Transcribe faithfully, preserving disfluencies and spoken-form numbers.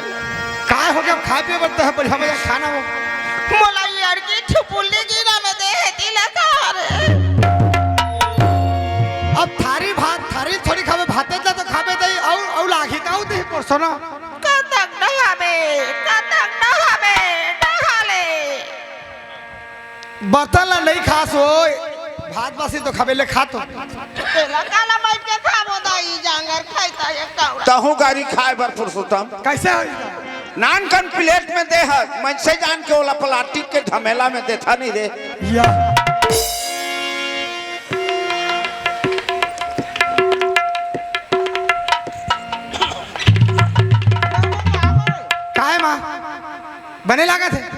काय हो गया? खाय पिये बर तो है, बढ़िया बढ़िया खाना हो। मोला ये अड़की छुपुल्ली गिरा में दे हे, तिला का रे। अब थारी भात, थारी थोड़ी खाबे, भाते ला तो खाबे दई, अउ, अउ लागी ताऊ दे परसों ना। कतक डहाबे, कतक डहाबे, डहा ले। बर्तन ला नहीं खास हो, भात बासी तो खाबे ले खा तो। तेला काला बैठ के खाबो दाई, जांगर खाई ता एक कौड़ा। तहूँ गारी खाय बर पुरुषोत्तम। कैसे हो? नान कन प्लेट में दे ह, मनसे जान के ओला प्लास्टिक के ढमेला में देथा नहीं रे। या। काय माँ? बने लागत हे?